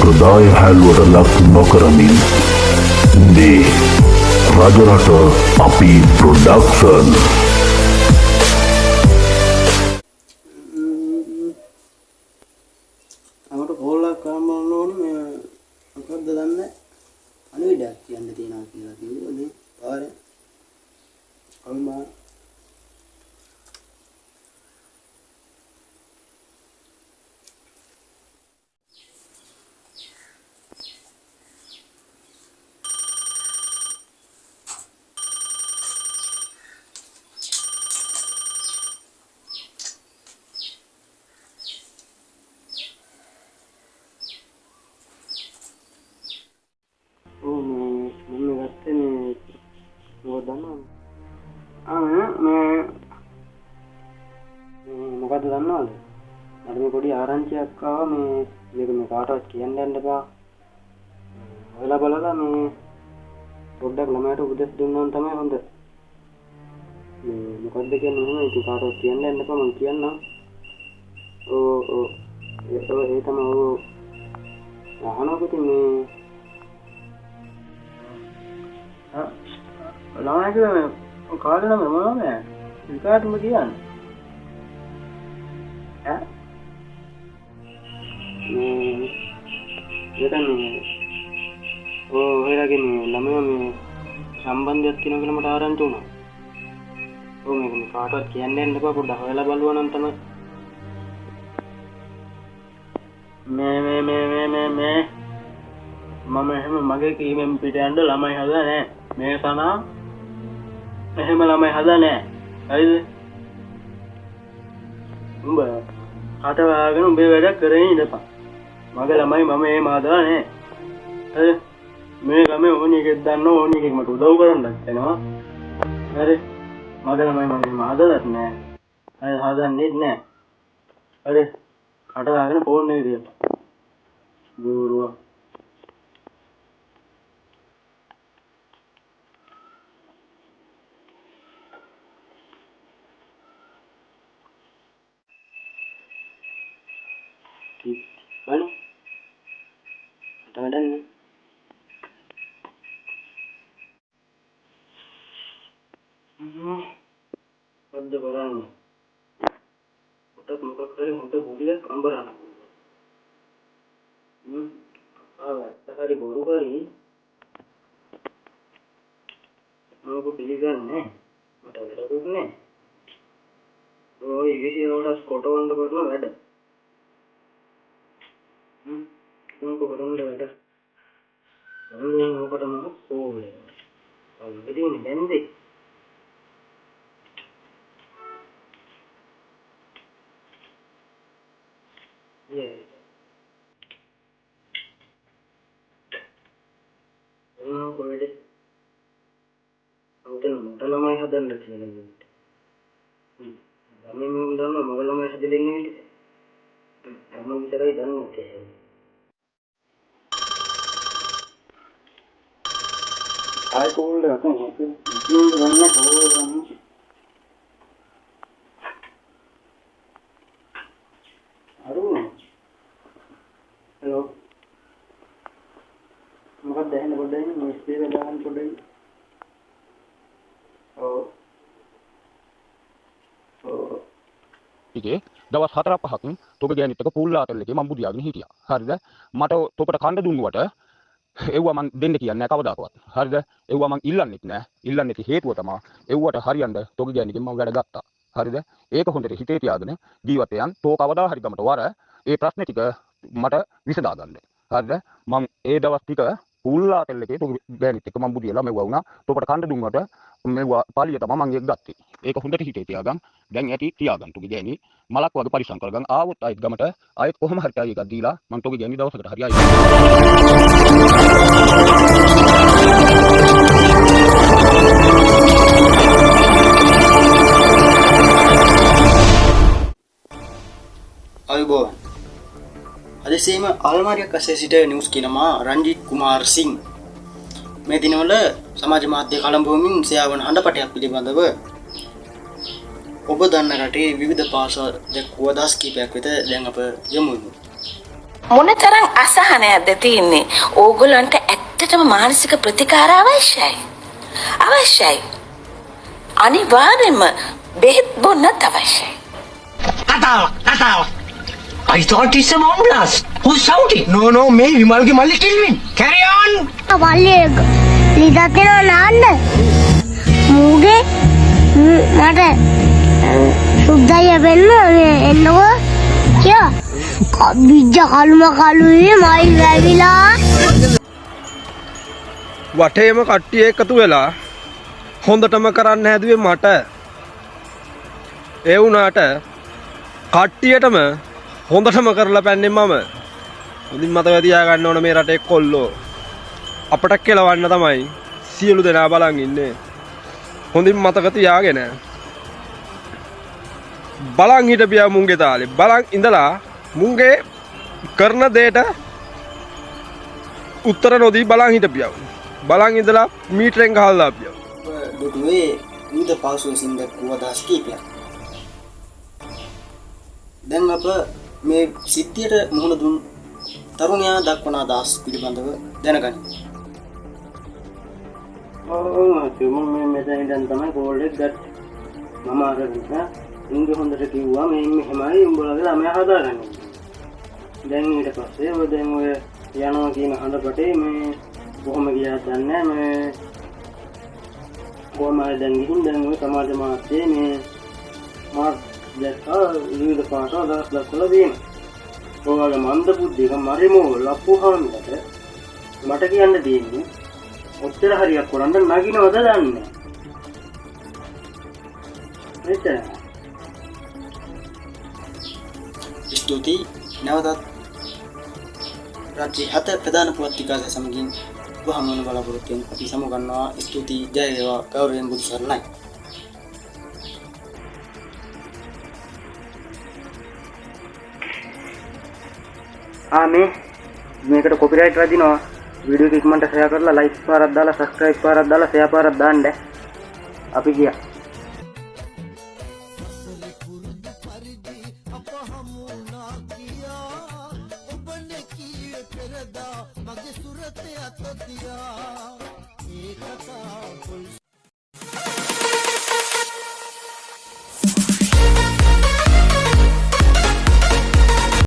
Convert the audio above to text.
සම්ප්‍රදාය හැල්ලුවට ලක් නොකරමින් මේ රජරට අපි ප්‍රොඩක්ෂන්. අපට කෝල් එකක් කරන්න බලන්න ඕනේ. මේ මොකද්ද දන්නේ, පණිවිඩයක් කියන්න තියෙනවා කියලා කිව්වා නේ පාරේ. අම්මා, ඔව්, මේ මම ගත්තේ මේ මොකද දන්නවද? ආ මේ මේ මොකද්ද දන්නවද? මට මේ පොඩි ආරංචියක් ආවා. මේ මේක මේ කාටවත් කියන්න යන්න එපා. ඔයාලා බලලා මේ පොඩ්ඩක් ළමයාට උපදෙස් දුන්නා නම් තමයි හොඳ. මේ මොකද්ද කියන්නේ එහෙම, ඉතින් කාටවත් කියන්න යන්න එපා, මං කියන්නම්. ඔව් ඔව්, ඒ ඔව්, ඒ තමයි. ඔව්, අහනකො ඉතින් මේ ළමයා කිව්වේ මේ කාගේ නම මොනවද විකාටම කියන්නේ ඈ? මේ ඒක මේ ඔව්, ඔයාලගේ මේ ළමයා මේ සම්බන්ධයක් තියෙනවා කියලා මට ආරංචි වුණා. ඔව්, මේක මේ කාටවත් කියන්න යන්න එපා, පොඩ්ඩක් හොයලා බලුවා නම් තමයි. මේ මේ මේ මේ මේ මේ මම එහෙම මගේ කීමෙන් පිට යන්න ළමයි හදලා නෑ. මේ සනා එහෙම ළමයි හදලා නෑ. හරිද? උඹ කට වහගෙන උඹේ වැඩ කරගෙන ඉඳපන්. මගේ ළමයි මම එහෙම හදලා නෑ. හරි? මේ ළමයි ඕනි එකෙක් දන්න ඕනි එකෙක් මට උදව් කරන්නත් එනවා. හරි? මගේ ළමයි මම එහෙම හදලත් නෑ. හරි, හදන්නෙත් නෑ. හරි? කට වහගෙන ෆෝන් එක තියපන්. බෝරුවා. බලමු. මට වැඩක් නෑ. මොකද්ද කරන්නේ? පොඩක් මොකක් හරි හොඳ ගුලියක් අඹරන්න. හ්ම් ආව ඇත්ත හරි බොරු හරි මම පිළිගන්නේ, මට වැඩකුත් නෑ. ඔය ඉවිසි රෝඩස් කොටවන්න කරන වැඩ. හ්ම් මොකද කරන්න වැඩ? මම ඕකට මම ඕනේ. ඔව්, ඉතින් බැන්දේ. Yeah. මොනවා කොහෙද? උතන මට ළමයි හදන්න කියලා කිව්වේ. හ්ම්. ළමයි මම දන්නවා මගේ ළමයි හදලා ඉන්නේ විදිහ. මම විතරයි දන්නේ ඒක. ආයි කෝල් එකක් නේ. ඉතින් ගන්න කෝල් ගන්න. අරුණ. හෙලෝ. මොකක්ද ඇහෙන්නේ? පොඩ්ඩක් ඉන්න, මම ස්පීකර් දාගන්න පොඩ්ඩක් ඉන්න. ඔව්. ඔව්. ටිකේ දවස් 4ක් 5ක් තොග ගෑනිත් එක්ක පූල් ආතල් එකේ මං බුදියාගෙන හිටියා. හරිද? මට තොපට කන්න දුන්නුවට එව්වා මං දෙන්න කියන්නේ නෑ කවදාකවත්. හරිද? එව්වා මං ඉල්ලන්නෙත් නෑ. ඉල්ලන්නේ නැති හේතුව තමා එව්වට හරියන්න තොග ගෑනිගෙන් මං වැඩ ගත්තා. හරිද? ඒක හොඳට හිතේ තියාගෙන ජීවත් යන්. තෝ කවදා හරි ගමට වර ඒ ප්‍රශ්න ටික මට විසඳා ගන්න. හරිද? මං ඒ දවස් ටික පූල් ආතල් එකේ තොග ගෑනිත් එක්ක මං බුදියලා මෙව්වා වුණා. තොපට කන්න දුන්නුවට මෙව්වා පාලිය තමයි මං ඒක ගත්තේ. ඒක හොඳට හිතේ තියාගන්න. දැන් ඇති තියාගන්න තොගේ ගෑණි මලක් වගේ පරිස්සම් කරගන්න. ආවොත් ආයෙත් ගමට ආයෙත් කොහොම හරි ටයි එකක් දීලා මං තොගේ ගෑණි දවසකට හරි ආයෙත්. ආයුබෝවන්. හදිසියෙම අල්මාරියක් අස්සේ සිට නිවුස් කියනවා රංජිත් කුමාර් සිං මේ දිනවල සමාජ මාධ්‍ය කලඹවමින් සෙයාවන හඬපටයක් පිළිබඳව ඔබ දන්න රටේ විවිධ පාර්ශ්ව දැක්වූ අදහස් කිහිපයක් වෙත දැන් අප යොමු වෙමු. මොනතරම් අසහනයක්ද තියෙන්නේ. ඕගොල්ලන්ට ඇත්තටම මානසික ප්‍රතිකාර අවශ්‍යයි. අවශ්‍යයි. අනිවාර්යයෙන්ම බෙහෙත් බොන්නත් අවශ්‍යයි. කතාවක් කතාවක්. I thought it's a bomb blast. Who's shouting? No, no, මේ විමල්ගේ මල්ලි කිල්වින්. Carry on. මල්ලි ලිදක් දෙනවා නාන්න. මූගේ මට සුද්දయ్య පෙන්නුවා මේ එන්නකෝ කියා. බිජ්ජ කළුම කළුයි මයිල් වැවිලා. වටේම කට්ටිය එකතු වෙලා හොඳටම කරන්න හැදුවේ මට. ඒ වුණාට කට්ටියටම හොඳටම කරලා පැන්නේ මම. හොඳින් මතක තියාගන්න ඕන මේ රටේ කොල්ලෝ. අපට කෙලවන්න තමයි සියලු දෙනා බලන් ඉන්නේ. හොඳින් මතක තියාගෙන බලන් හිටපියා මුන්ගේ තාලේ. බලන් ඉඳලා මුන්ගේ කරන දේට උත්තර නොදී බලන් හිටපියා. බලන් ඉඳලා මීටරෙන් ගහලා දාපියා. දුටුවේ විවිධ පහසු විසින් දැක්වූ අදහස් කීපයක්. දැන් අප මේ සිද්ධියට මුහුණ දුන් තරුණයා දක්වන අදහස් පිළිබඳව දැනගනිමු. ඔව් මහත්තයෝ, මම මේ මෙතන ඉඳන් තමයි කෝල් එක ගත්තේ. මම අර නිසා උන්ගේ හොඳට කිව්වා මේ මෙහෙමයි උඹලගේ ළමයා හදාගන්න. දැන් ඊට පස්සේ ඔය දැන් ඔය යනවා කියන හඳපටේ මේ කොහොම ගියාද දන්නේ නැහැ. මේ කොහොම හරි දැන් ගිහින් දැන් ඔය සමාජ මාධ්‍යයේ මේ මාත් දැක්කා විවිධ පාට අදහස් දක්වලා තියෙනවා. ඔයාගේ මන්ද බුද්ධික මරිමෝ ලප්පු හාමිලට මට කියන්න තියෙන්නේ ඔච්චර හරියක් කරන්න නගිනවද දන්නේ නැහැ. එච්චරයි. ස්තුතියි. නැවතත් රාත්‍රී 7 ප්‍රධාන පුවත් විකාශය සමගින් ඔබ හමු වන බලාපොරොත්තුවෙන් අපි සමුගන්නවා. ස්තුතියි. ජය වේවා. ගෞරවයෙන් බුදු සරණයි. මේ මේකට කොපිරයිට් වදිනවා. වීඩියෝ එක ඉක්මනට ෂෙයා කරලා ලයික් පාරක් දාලා සබ්ස්ක්‍රයිබ් පාරක් දාලා ෂෙයා පාරක් දාන්න. අපි ගියා. මගේ සුරතය අත තියා ඒ කතා